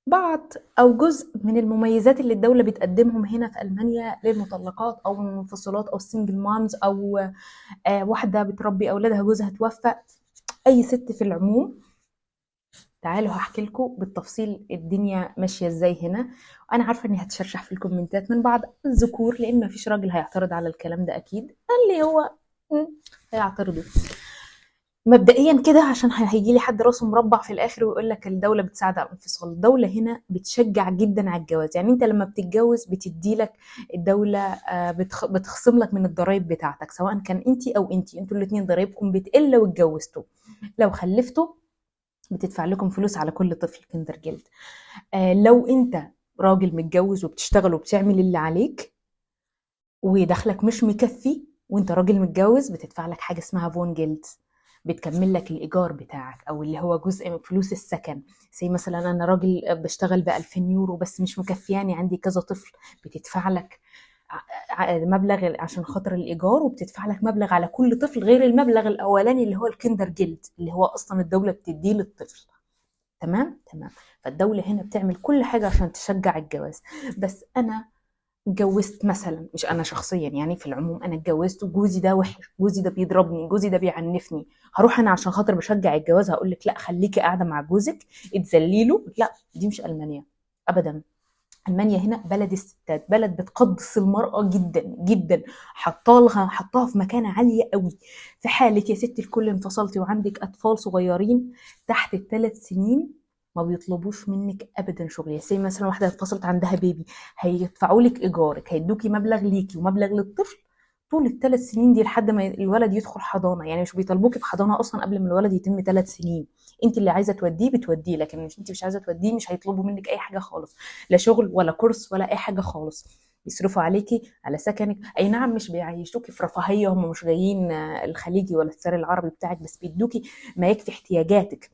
بعض أو جزء من المميزات اللي الدولة بتقدمهم هنا في ألمانيا للمطلقات أو المنفصلات أو ال single moms أو واحدة بتربي أولادها جوزها توفى، أي ست في العموم. تعالوا هحكي لكم بالتفصيل الدنيا ماشية ازاي هنا. انا عارفه اني هتشرشح في الكومنتات من بعض الذكور، لان مفيش راجل هيعترض على الكلام ده اكيد، اللي هو هيعترضوا مبدئيا كده، عشان هيجي لي حد راسه مربع في الاخر ويقول لك الدولة بتساعد على الانفصال. الدولة هنا بتشجع جدا على الجواز، يعني انت لما بتتجوز بتدي لك الدولة بتخصم لك من الضرايب بتاعتك، سواء كان انت او انت، انتوا الاثنين ضرايبكم بتقل لو اتجوزتوا. لو خلفتوا بتدفع لكم فلوس على كل طفل Kindergeld. لو انت راجل متجوز وبتشتغل وبتعمل اللي عليك ودخلك مش مكفي وانت راجل متجوز، بتدفع لك حاجة اسمها Wohngeld، بتكمل لك الايجار بتاعك او اللي هو جزء من فلوس السكن. زي مثلا انا راجل بشتغل ب 2000 يورو بس مش مكفياني، عندي كذا طفل، بتدفع لك مبلغ عشان خاطر الايجار، وبتدفع لك مبلغ على كل طفل غير المبلغ الاولاني اللي هو ال Kindergeld اللي هو اصلا الدولة بتديه للطفل. تمام تمام. فالدولة هنا بتعمل كل حاجة عشان تشجع الجواز. بس انا اتجوزت مثلا، مش انا شخصيا يعني، في العموم انا اتجوزت وجوزي ده وحش، جوزي ده بيضربني، جوزي ده بيعنفني، هروح انا عشان خاطر بشجع الجواز هقول لك لا خليكي قاعدة مع جوزك اتذلي له؟ لا، دي مش المانيا ابدا. المانيا هنا بلد الستات، بلد بتقدس المراة جدا جدا، حطاها في مكانه عالية قوي. في حاله يا ست الكل انفصلتي وعندك اطفال صغيرين تحت الثلاث سنين، ما بيطلبوش منك ابدا شغل. يعني زي مثلا واحدة انفصلت عندها baby، هيدفعوا لك ايجارك، هيدوكي مبلغ ليكي ومبلغ للطفل طول الثلاث سنين دي لحد ما الولد يدخل حضانة. يعني مش بيطالبوكي بحضانه اصلا قبل ما الولد يتم 3 سنين. انت اللي عايزه توديه بتوديه، لكن مش انت مش عايزه توديه مش هيطلبوا منك اي حاجة خالص، لا شغل ولا كورس ولا اي حاجة خالص. يصرفوا عليكي على سكنك، اي نعم مش بيعيشوكي في رفاهية، هم مش جايين الخليجي ولا السعر العربي بتاعك، بس بيدوكي ما يكفي احتياجاتك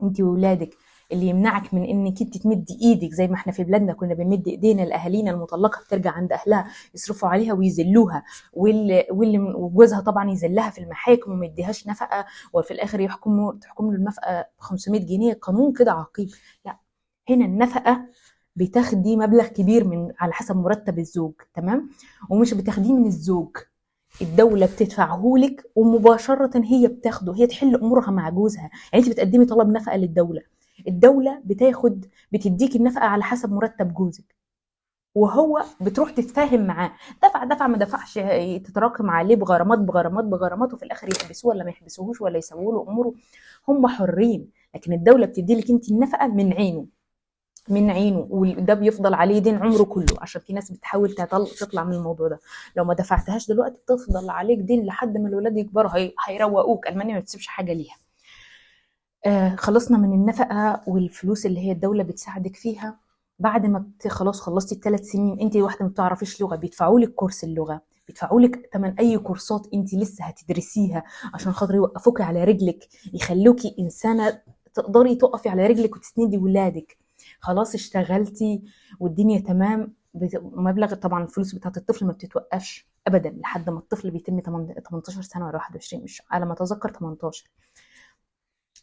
انت وولادك. اللي يمنعك من انك انت تمدي ايدك زي ما احنا في بلادنا كنا بنمد ايدينا لاهالينا، المطلقة بترجع عند اهلها يصرفوا عليها ويذلوها، واللي وجوزها طبعا يذلها في المحاكم وما يديهاش نفقه، وفي الاخر تحكم له النفقة 500 جنيه، قانون كده عقيم. لا، هنا النفقة بتاخدي مبلغ كبير من على حسب مرتب الزوج، تمام، ومش بتاخديه من الزوج، الدولة بتدفعهولك ومباشرة هي بتاخده، هي تحل أمورها مع جوزها. يعني أنت بتقدمي طلب نفقة للدولة، الدولة بتديك النفقة على حسب مرتب جوزك، وهو بتروح تتفاهم معاه، دفع دفع ما دفعش تتراكم عليه بغرامات بغرامات بغرامات، وفي الآخر يحبسوه ولا ما يحبسوهوش ولا يسووا له أموره، هم حرين. لكن الدولة بتدي لك أنت النفقة من عينه، من عينه، وده بيفضل عليه دين عمره كله، عشان في ناس بتحاول تطلع من الموضوع ده. لو ما دفعتهاش دلوقتي بتفضل عليك دين لحد ما الولاد يكبروا، هيروقوك. المانيا ما بتسيبش حاجة ليها. خلصنا من النفقة والفلوس اللي هي الدولة بتساعدك فيها. بعد ما خلاص خلصتي الثلاث سنين، انت واحدة ما بتعرفيش لغة، بيدفعوا لك كورس اللغة، بيدفعوا لك ثمن اي كورسات انت لسه هتدرسيها عشان خاطر يوقفوكي على رجلك، يخلوكي انسانه تقدري تقفي على رجلك وتسندي ولادك. خلاص اشتغلتي والدنيا تمام، مبلغ طبعا الفلوس بتاعت الطفل ما بتتوقفش ابدا لحد ما الطفل بيتم 18 سنة ولا 21، مش على ما اتذكر 18،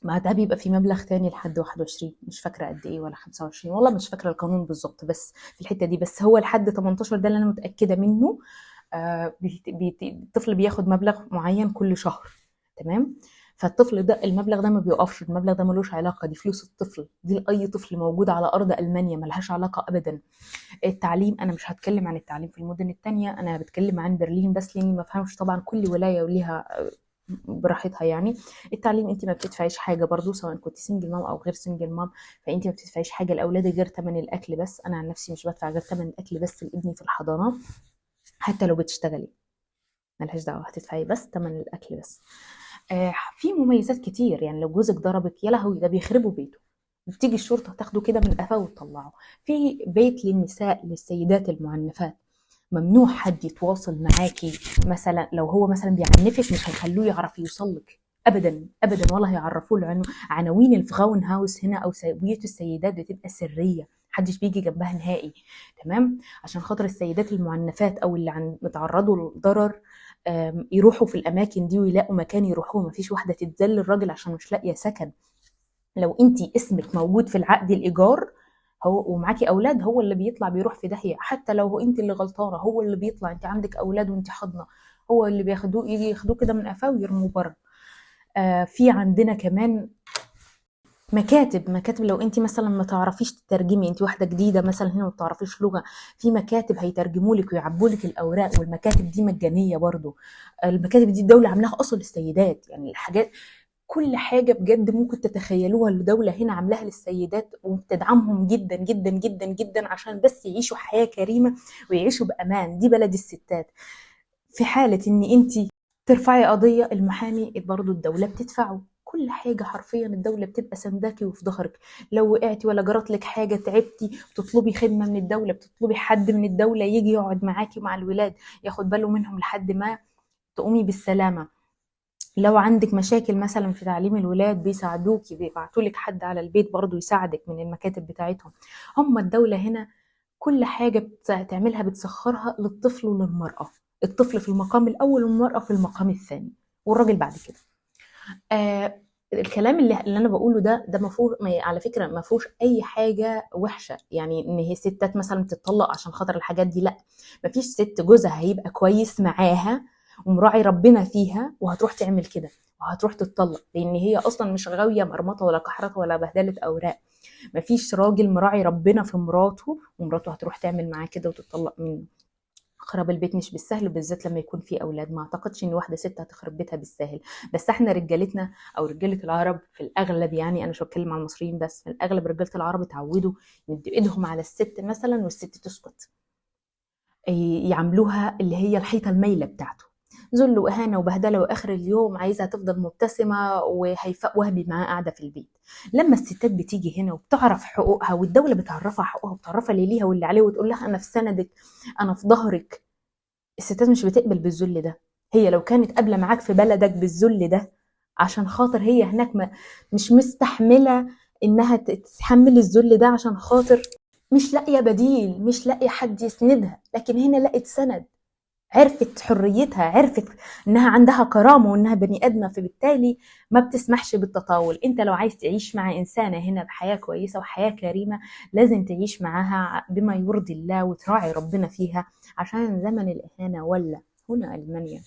ما ده بيبقى في مبلغ تاني لحد 21، مش فاكره قد ايه، ولا 25، والله مش فاكره القانون بالظبط بس في الحتة دي، بس هو لحد 18 ده اللي انا متاكدة منه. الطفل بياخد مبلغ معين كل شهر، تمام. فالطفل ده المبلغ ده ما بيوقفش، المبلغ ده ملوش علاقة، دي فلوس الطفل، دي لاي طفل موجود على ارض المانيا، ملهاش علاقة ابدا. التعليم انا مش هتكلم عن التعليم في المدن التانية، انا بتكلم عن برلين بس لاني ما فهمش طبعا كل ولاية وليها براحتها. يعني التعليم انت ما بتدفعيش حاجة برضو، سواء كنت single mom او غير single mom، فانت ما بتدفعيش حاجة لاولادك غير ثمن الاكل بس. انا عن نفسي مش بدفع غير ثمن الاكل بس لابني في الحضانة، حتى لو بتشتغلي ملهاش دعوه، هتدفعي بس ثمن الاكل بس. في مميزات كتير، يعني لو جوزك ضربك يا لهوي ده بيخربوا بيته، بتيجي الشرطة تاخده كده من قفاه وتطلعه. في بيت للنساء، للسيدات المعنفات، ممنوع حد يتواصل معاكي، مثلا لو هو مثلا بيعنفك مش هيخلوه يعرف يوصلك ابدا ابدا، ولا هيعرفوه عناوين ال Frauenhaus هنا او بيوت السيدات بتبقى سرية، محدش بيجي جنبها نهائي، تمام، عشان خاطر السيدات المعنفات او اللي متعرضوا للضرر، يروحوا في الاماكن دي ويلاقوا مكان يروحوه، مفيش واحدة تتذل الراجل عشان مش لاقيه سكن. لو انت اسمك موجود في العقد الايجار هو ومعاكي اولاد هو اللي بيطلع بيروح في داهية، حتى لو هو انت اللي غلطانة هو اللي بيطلع. انت عندك اولاد وانت حاضنة، هو اللي بياخدوه، يجي ياخدوه كده من قفاه ويرموه بره. في عندنا كمان مكاتب لو انت مثلا ما تعرفيش تترجمي، انت واحدة جديدة مثلا هنا ما بتعرفيش لغة، في مكاتب هيترجموا لك ويعبوا لك الاوراق، والمكاتب دي مجانية برضو. المكاتب دي الدولة عاملاها اصلا للسيدات، يعني الحاجات كل حاجة بجد ممكن تتخيلوها الدولة هنا عاملاها للسيدات، وبتدعمهم جدا جدا جدا جدا عشان بس يعيشوا حياة كريمة ويعيشوا بامان. دي بلد الستات. في حاله ان انت ترفعي قضية، المحامي برضو الدولة بتدفعه. كل حاجة حرفيا الدولة بتبقى سنداكي وفي ظهرك. لو وقعتي ولا جرت لك حاجة، تعبتي، بتطلبي خدمة من الدولة، بتطلبي حد من الدولة يجي يقعد معاكي ومع الولاد ياخد باله منهم لحد ما تقومي بالسلامة. لو عندك مشاكل مثلا في تعليم الولاد بيساعدوكي، بيبعتولك حد على البيت برضو يساعدك من المكاتب بتاعتهم. هم الدولة هنا كل حاجة بتعملها بتسخرها للطفل وللمرأة، الطفل في المقام الأول والمرأة في المقام الثاني والراجل بعد كده. الكلام اللي انا بقوله ده ما فيهوش، على فكرة ما فيهوش اي حاجة وحشة، يعني ان هي ستات مثلا بتتطلق عشان خاطر الحاجات دي، لا، ما فيش ست جوزها هيبقى كويس معاها ومراعي ربنا فيها وهتروح تعمل كده وهتروح تتطلق، لان هي اصلا مش غاويه مرمطه ولا كحرته ولا بهدله اوراق. ما فيش راجل مراعي ربنا في مراته ومراته هتروح تعمل معاه كده وتتطلق منه. خراب البيت مش بالسهل، بالذات لما يكون في اولاد. ما اعتقدش ان واحدة ست هتخرب بيتها بالساهل، بس احنا رجالتنا او رجاله العرب في الاغلب، يعني انا مش بتكلم عن المصريين بس، في الاغلب رجاله العرب اتعودوا يمدوا ايدهم على الست مثلا والست تسكت، يعاملوها اللي هي الحيطة المايله بتاعته، ذل واهانه وبهدله، واخر اليوم عايزه تفضل مبتسمة وهيفاء وهبي معاه قاعدة في البيت. لما الستات بتيجي هنا وبتعرف حقوقها والدولة بتعرفها حقوقها وبتعرفها اللي ليها واللي عليها وتقول لها انا في سندك انا في ظهرك، الستات مش بتقبل بالذل ده. هي لو كانت قابله معاك في بلدك بالذل ده عشان خاطر هي هناك ما مش مستحمله انها تتحمل الذل ده، عشان خاطر مش لاقيه بديل، مش لاقيه حد يسندها، لكن هنا لقت سند، عرفت حريتها، عرفت انها عندها كرامة وانها بني ادمه، فبالتالي ما بتسمحش بالتطاول. انت لو عايز تعيش مع انسانه هنا بحياة كويسة وحياه كريمة لازم تعيش معاها بما يرضي الله وتراعي ربنا فيها، عشان زمن الاهانة ولا هنا المانيا.